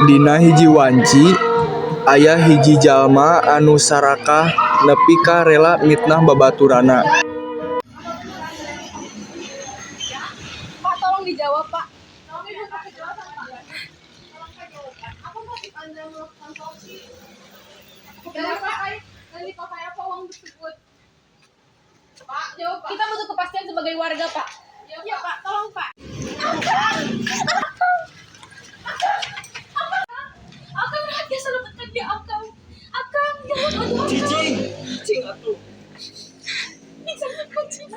Dina hiji wanci aya hiji jalma anu sarakah nepi ka rela mitnah babaturanna. Pak, tolong dijawab, Pak. Tolong dijawab kejelasan, Pak. Tolong Pak jawab, Pak. Apa motif Anda melakukan korupsi? Benar, Pak. Dan dipakai apa uang tersebut? Pak, jawab, Pak. Kita butuh kepastian sebagai warga, Pak. Iya, Pak. Tolong, Pak. Akang, rahasia selamatkan dia, Akang. Akang, jangan aduh, Akang. Cicing, cicing atuh. Jangan, cicing.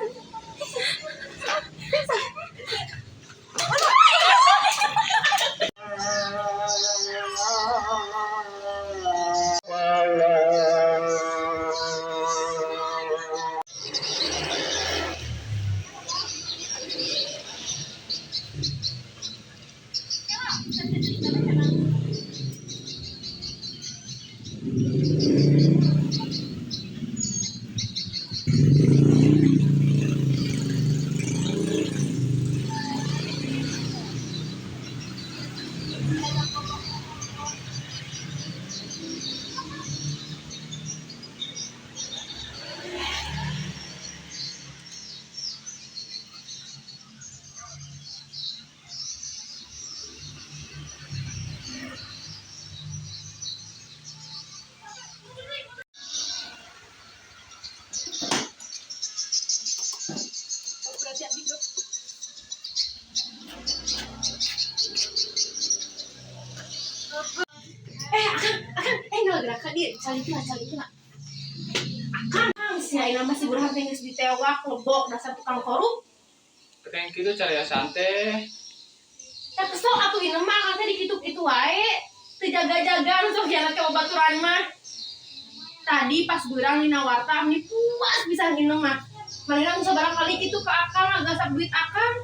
Eh, Akang, Akang, eh nggak gerak dia, cari kena, cari kena. Akang, si Aina masih Burhan teh geus ditewak, lebok dasar tukang korup. Keteng kitu cari santai. Tak kesel atuh ieu mah akang teh dikitu-kitu wae. Teu jaga-jaga nu sok jalan ke babaturan mah. Tadi pas beurang dina warta amni puas pisan ieu mah. Manehna nu sabaraha kali kitu ka akang ngagasap duit akang.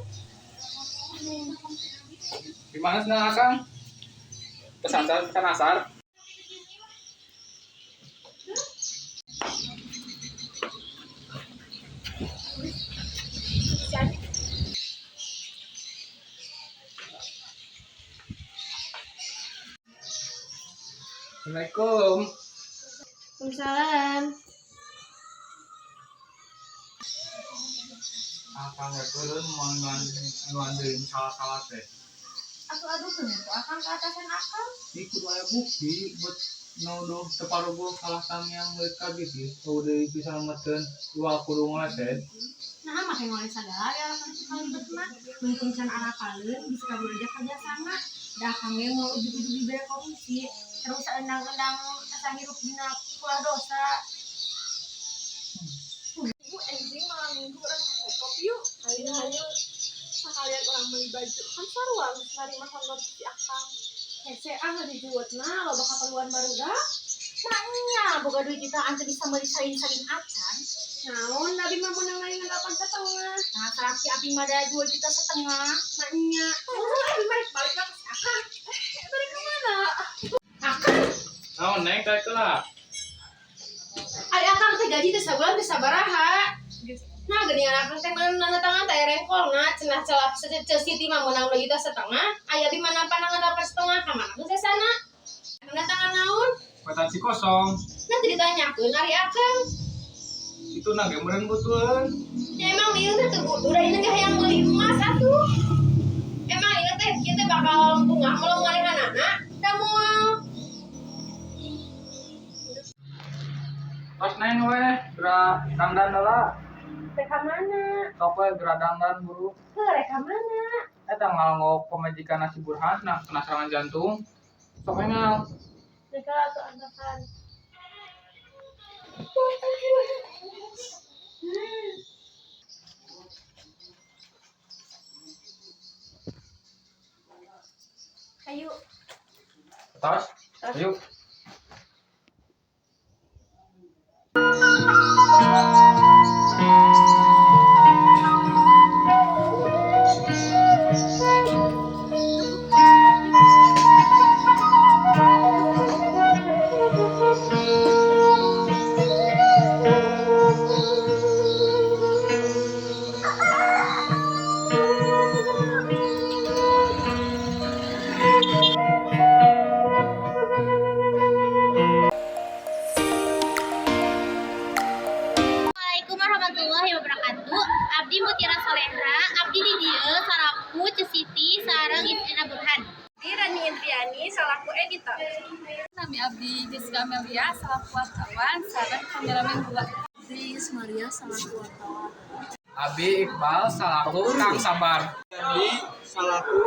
Gimana senang akang? Kesasar, kesasar. Assalamualaikum. Waalaikumsalam. Akang nggak turun mau ngandelin salah-salah teh. Atuh aduh kenapa akang ke atasan akang? Ikut aya bukti buat nuduh separuh gua salah yang mereka gitu. Udah bisa meten dua kudu ngeleset. Nah, make ngoles sagala ya akang suka ribet mah. Mumpung can arapaleun bisa kabur aja kerja sama. Da akang ge mau ujug-ujug dibere komisi. Terus endang-endang asa hirup dina ulah dosa. Ibu enjing malam minggu orang ke yuk. Ayo ayo. Sekalian orang beli baju. Kan sarua geus narima honor si Akang. Hese ah dijuwetna loba kaperluan barudak. Nah nya boga duit jutaan teu bisa meuli salin-salin acan. Naon abi mah meunang lain 8,5. Nah, salaki abi mah da 2,5 juta. Nah nya. Oh, abi mah rek balik lah ke si Akang. Eh, balik ke mana? Akang, Nah, naik tarik lah. ari akang teh gaji teh sabulan teh sabaraha? Nah, geuningan akang teh meunang nanda tangan teh rengkolna cenah celap Siti mah meunang 2,5 juta. Aya abi mah nampa 8,5 ka mana geus sana? Nanda tangan naon? Kwitansi kosong. Nah, teu ditanyakeun ari akang. Itu nage meureun butuhan. Ya emang ieu teh teu butuh da ieu teh hayang meuli emas atuh. Emang ieu teh kieu teh bakal bungah moal manehanana? Da moal. Pas neng weh, gerak dangdan lah. Rek ka mana? Sok we gerak dangdan buru. Heuh, rek ka mana? Eta ngalongok pamajikan nasi Burhan nah kena serangan jantung. Sok we ngal. Rek atuh anggapan. Ayo. Tas. Ayo. Abdi Jessica Amelia selaku wartawan sareng kameramen 2. Abdi Ismaria salaku wartawan. Abi Iqbal salaku Kang Sabar. Abdi salaku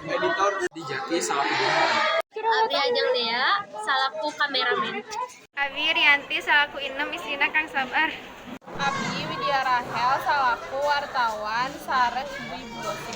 editor. Di Jati salaku guru. Abdi Ajeng Dea salaku kameramen. Abi Rianti salaku inem istrina Kang Sabar. Abdi Widya Rahel salaku wartawan sareng ibu-ibu gosip.